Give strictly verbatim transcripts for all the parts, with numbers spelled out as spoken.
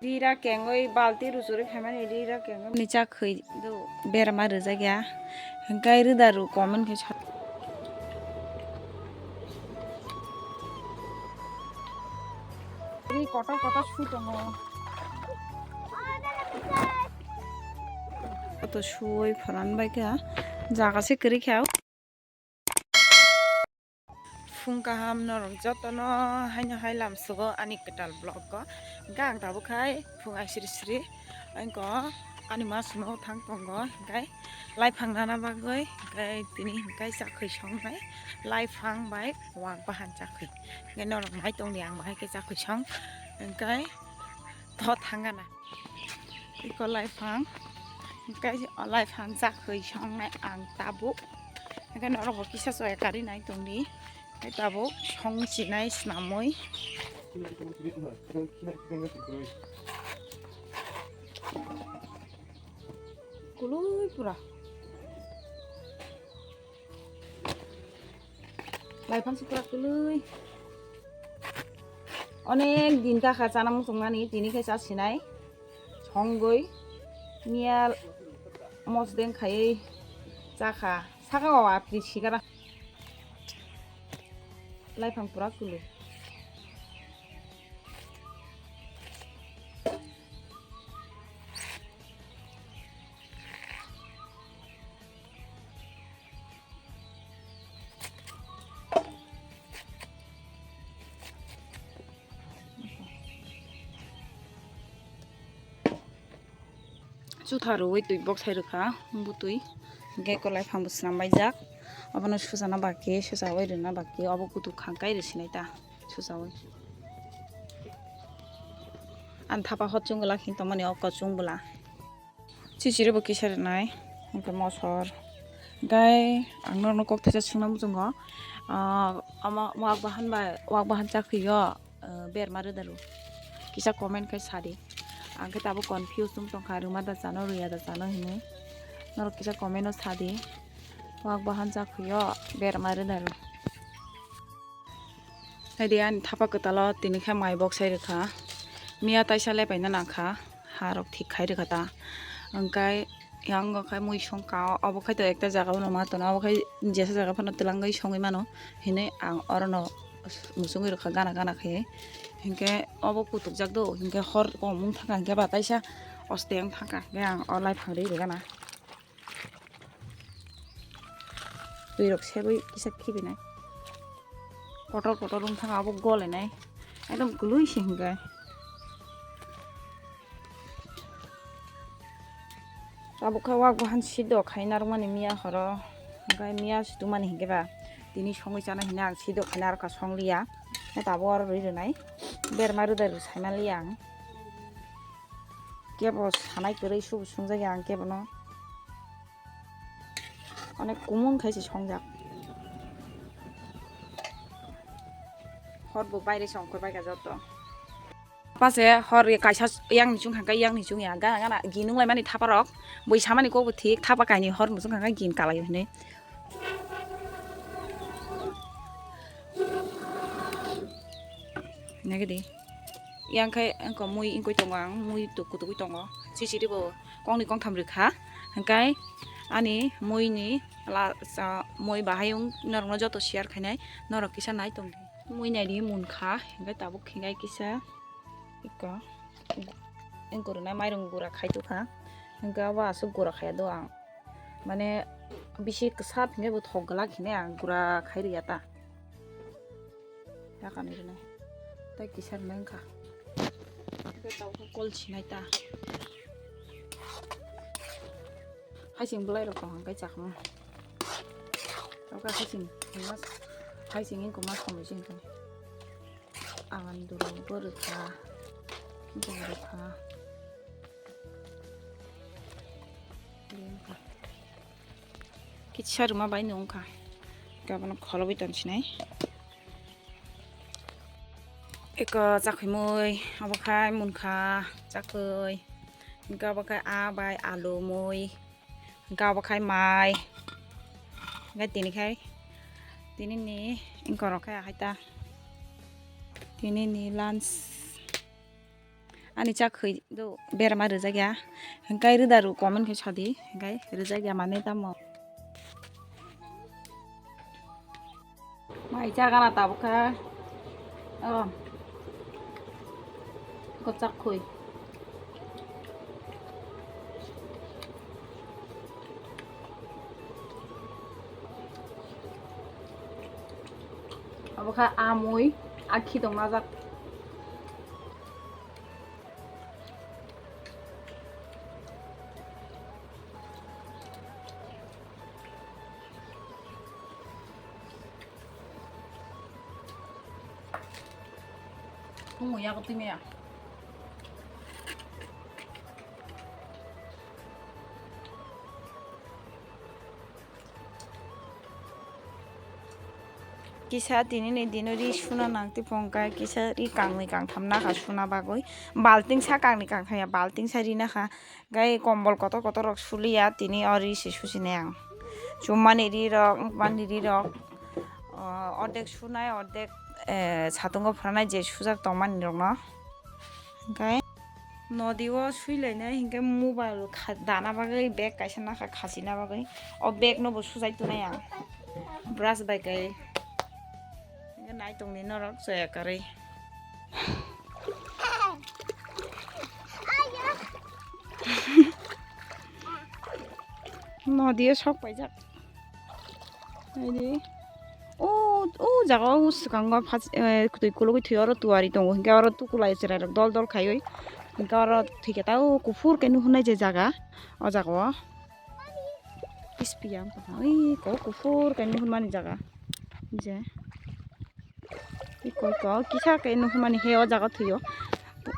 Rira kengwi balti ruchuri phaimani rira kengwi ni chakhwi do berma rwjak ya. Hwnkhe rida ru comment khe sa. Ri kotor kotor su tongo. Kotor suwi phanan bai kha jaga se kwrwi kha. Phung kaham norok jotono haino hai lamsogo ani kwtal vlog o. Hwnkhe ang tabuk khai phung aisiri siri. Hwnkhe ani ma sumo thang tongo hwnkhe laiphang nana bagwi hwnkhe tini hwnkhe chakhwi songnai laiphang bai wak bahan chakhwi. Hwnkhe norok nai tongdi ang bahai khe chakhwi song hwnkhe to thangana. Iko laiphang hwnkhe o laiphang chakhwi songnai ang tabuk. Hwnkhe norokbo kisa soya kari nai tongdi. Hwnkhe tabuk song sinai snamwi. Kwlwi pura. Laiphang se pura kwlwi. Onek din kakha chana muchungnani, tini khe cha sinai. Songwi miya mosdeng khaiwi chakha. Saka o apri sigara. Laiphang pura kwlwi. Chutha rwui twi bok sai rwkha, butwi hwnkhe kwlai phangbo swnam baijak. Obono sujana baki, sujaui rwna baki, obo kutuk khangkai rw sinai ta sujaui. Ang thapa hot chwng glak hin tongmani o kochwng bwla. Chichiri bo kisa rwnai, hwnkhe mosor. Hwnkhe ang norokno kok thaisa swngna muchungo, ah, omo wak bahan bai, wak bahan chakhwi o, ah, berma rwda rw? Kisa comment khai sadi. Ang khe tabuk confuse wng tongkha, rwma da chano, rwya da chano hinwi. Norok kisa comment o sadi. Wak bahan chakhwi o, berma rwda rw? Haidi ani thapa kwtalo tini khe mai bok sai rwkha. Miya taisa lepaina nangkha, ha rok thik khai rwkha ta. Hwnkhe yang wngkha mui songkha, obo khai to ekta jaga o ma tono, obo khai jesa jaga phano twlangwi songwi mano hinwi ang orono muchungwi rwkha gana gana khe. Hinkhe obo kutukjak do, hinkhe hor kom wng thangkha, hinkhe ba taisa osteng thangkha, hinkhe ang o laiphang ri rwgana. Twi rok sebwi kisa khibinai. Kotor kotor wng thangkha abo golenai. Ekdom kwlwi se hinkhe. Tabuk khe wak bahan sidok khai narwkmani miya horo. Hwnkhe miya situkmani hinkhe ba tini songwi chana hinwi ang sidok khai narwkha songliya. Tabuk oro rwi rwnai. Berma rwda rw saimanliya ang. Kebo sanai kwrwi subu sungjakya ang kebono. Onek kumung khai se songjak. Hor bo baire se ongkhor bai kha joto. Pase hor kaisa yang ni chung hangka yang ni chung ya gana gana ginung lai mani thapa rok bui samani kok bo thik thapa kaini hor muchung hangka gin kalai hini. Nagidi. Yang khai engko mui ingkoi tongo ang, mui tuk kutukwi tongo. Chichiri bo kongni kongtham rwkha. Hingkai ani mui ni la, sa, mui bahai wng norokno joto share khainai, norok kisa nai tongdi. Mui naidi munkha, hingkai tabuk khingai kisa iko engko rwnai mairung gura khai tongkha. Hingke abo aswk gura khaiya do ang. Mane bisi kwsa phingkhe bo thok glak hinwi ang gura khai rwya ta. Yakanwi rwnai. Tei kisa rwnai wngkha. Kol sinai ta. Haising bwlai rok tong hwnkhe chakma. Tokha haising, haising wngkha ma somoi se wngkha. Awan duro bo rwkha, bo rwkha. Kisa rwma bai nung kha. Gabano kholobwi tongsinai. Eko chakhwi mui, obo khai munkha chakhwi. Hingke obo khai aa bai alu mui. Hingke obo khai mai. Hingke tini khai, tini ni ingkorok khai ahai ta. Tini ni lunch. Ani chak khwi do berma rijak ya. Hingkai rida ru comment khe sadi. Hingkai rijak ya mane tamo. Mai chagana tabukha. Oh. Ko chak khwi. Abo kha amui, akhi tongma jak. Phung ya ko timi ya. Kisa tini ni dino ri suna nang ti phung kai kisa ri kangni kangtham nakha suna bagwi balting sa kangni kangtham ya balting sa ri nakha. Gai kombol kotor kotor rok suliya tini o ri se susinai ang. Chummani ri rok, wngmani ri rok, o, ordek sunai, ordek, eh, satungo phranai je sujak tongmani rokno. Hingke nodi o sui lainai hingke mobile kha-, dana bagwi bag kaisa nakha khachina bagwi. O bag no bo sujai tonai ang. Brush bai kai. Hingke nai tongni norok chaya karwi. Nodi o sok paijak. Naidi. O, o jaga o swkango phas-, eh, twi kulugwi thwi oro tuari tongo. Hinkhe oro tukulai chwrairok dol dol khaiwi. Hinkhe oro thwikhe ta o kuphur khe nuhunai je jaga. O jaga o. Kispiya wngkha. Ui, ko kuphur khe nuhunmani jaga. Je. Iko iko kisa khe nuhumani he o jaga thwio.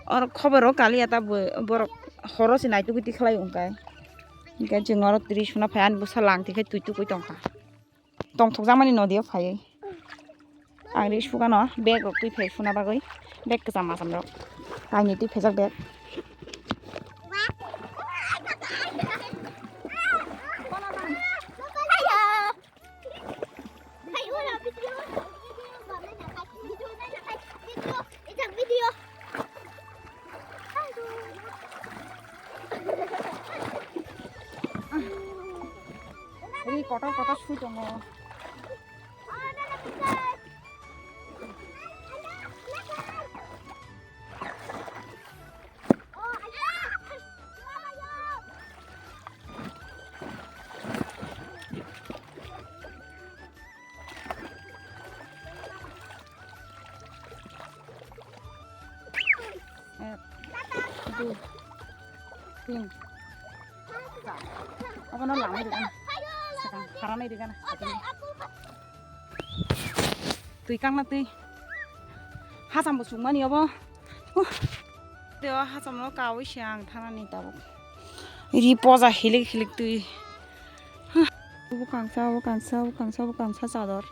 Oro khoboro kaliya ta bo-, borok horo se naitugwi tikhlai wngkha. Hingkhe chwng oro twi suna phai ani bwsa lang tikhe twi tugwi tongkha. Tongthokjakmani nodi o phaiwi. Ang ri sugano bag rok twi phai suna bagwi. Bag kwcham macham rok. Kainwi twi phaijak bag. Ri kotor kotor sui tongo. Ek, dui, tin, char. Abono langnai rwgana. Sakang, kharanai rwgana. Twi kangna twi. Hacham bo chukmani obo. Huh. Tei o hachamno kawi se ang thanani tabuk. Ri poja hilik hilik twi. Huh. Bwkangsa, bwkangsa, bwkangsa, bwkangsa chador.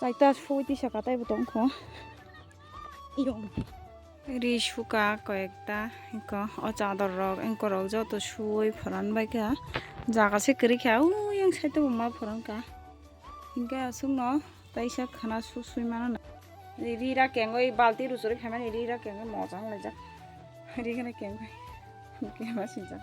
Chaita sui tisa ka taibo tongkho. Iyong. Ri suka koyekta, eko o chador rok, engkorok joto suwi phoran bai kha. Jaga se kwrwi kha, uyang side o ma phoran kha. Hinkhe aswkno taisa khana su sui mano na. Ri ra kengwi balti ruchuri phaimani ri ra kengwi moja wng laijak. Ri khana kengwi. Kema sinjak.